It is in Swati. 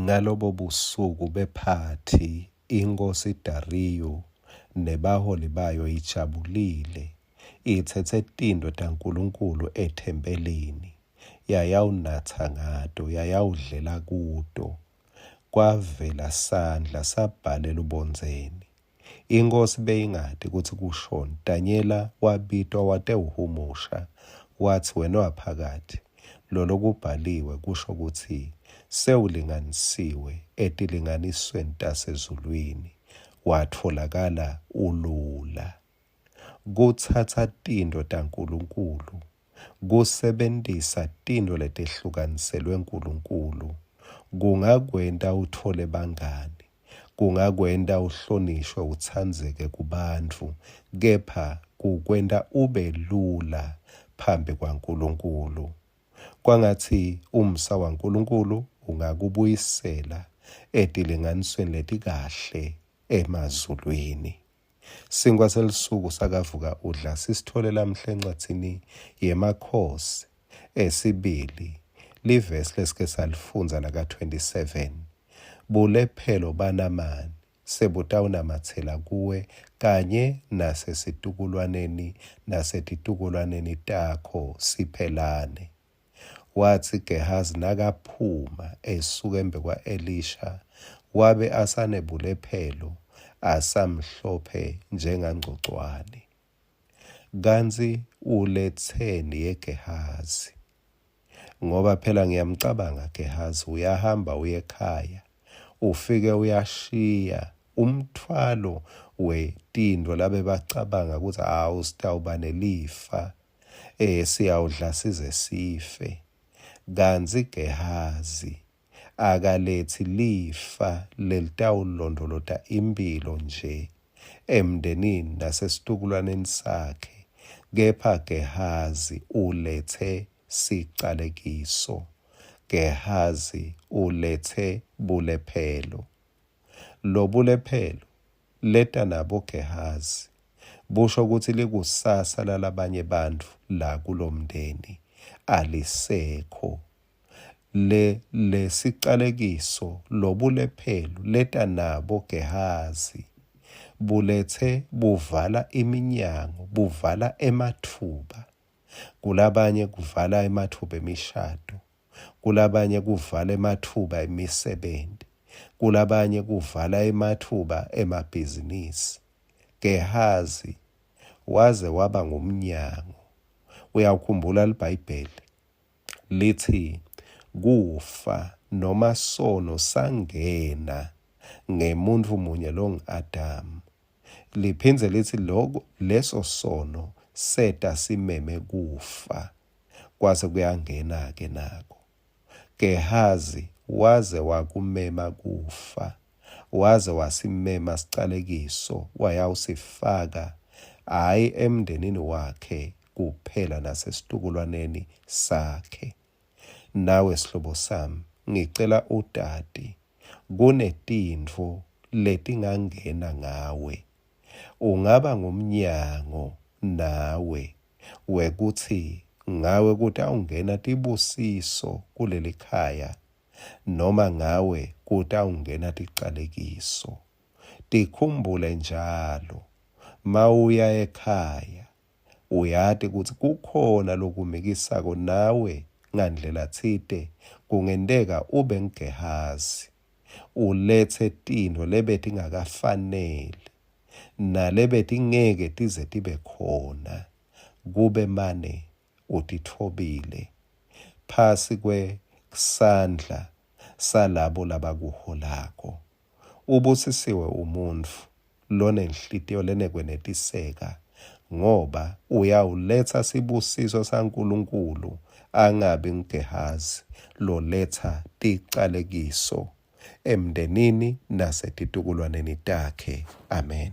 Ngalobo busuku bephathi, inkhosi Dariyu nebaholi bayo ijabulile, itsetse tintfo taNkulunkulu ethempelini, yayawunatsa ngato, yayawudlela kuto, kwavela sandla sabhala elubondzeni. Inkhosi beyingati kutsi kushoni. Danyela wabitwa watewuhumusha, watsi, Wena waphakathi, lolokubhaliwe kusho kutsi sewulinganisiwe etilinganisweni tasezulwini, watfolakala ulula. Kutsatsa tintfo taNkulunkulu, kusebentisa tintfo letehlukaniselwe Nkulunkulu, kungakwenta utfole bangani, kungakwenta uhlonishwe utsandzeke kubantfu, kepha kukwenta ube lula phambi kwaNkulunkulu. Kwangatsi umsa waNkulunkulu ungakubuyisela etilinganisweni letikahle emazulwini. Sinkwa selusuku sakavuka udla sisitfole lamhla encwadzini yeMakhosi esibili livesi lesike salifundza laka-27. Bulephelo baNamani sebutawunamatsela kuwe kanye nasesitukulwaneni nasetitukulwaneni takho siphelane. Watsi Gehazi nakaphuma esuka embikwa-Elisha, wabe asanebulephelo, asamhlophe njengangcocwane. Kantsi uletseni yeGehazi? Ngoba phela ngiyamcabanga Gehazi, uyahamba uye ekhaya, ufike uyashiya umtfwalo wetintfo labebacabanga kutsi hawu sitawuba nelifa eh siyawudla size sife kantsi Gehazi akaletsi lifa lelitawulondvolota imphilo nje emndenini nasesitukulwaneni sakhe kepha Gehazi uletse sicalekiso Gehazi uletse bulephelo lobulephelo leta nabo Gehazi Busho kutsi likusasa lalabanye bantfu la kulomndeni alisekho. Le lesicalekiso lobulephelu leta nabo Gehazi buletse buvala iminyango, buvala ematfuba. Kulabanye kuvala ematfuba emishado, kulabanye kuvala ematfuba emisebenti, kulabanye kuvala ematfuba emabhizinisi. Gehazi waze waba ngumnyango. Uyawukhumbula liBhayibheli litsi kufa noma sono sangena ngemuntfu munye longu-Adamu. Liphindze litsi loko leso sono seta simeme kufa. Kwase kuyangena-ke nako. Gehazi waze wakumema kufa, waze wasimema sicalekiso wayawusifaka hhayi emndenini wakhe kuphela nasesitukulwaneni sakhe. Nawe sihlobo sami, ngicela utati kunetintfo letingangena ngawe. Ungaba ngumnyango nawe wekutsi ngawe kutawungena tibusiso kulelikhaya noma ngawe kutawungena ticalekiso. Tikhumbule njalo mawuya ekhaya uyati kutsi kukhona lokumikisako nawe ngandlela tsite kungenteka ube nguGehazi uletse tintfo lebetingakafaneli nalebetingeke tize tibe khona kube mane utitfobile phasi kwesandla salabo labakuholako. Ubusisiwe umuntfu lonenhlitiyo lenekwenetiseka, ngoba uyawuletsa sibusiso saNkulunkulu angabi nguGehazi loletsa ticalekiso emndenini nasetitukulwaneni takhe. Amen.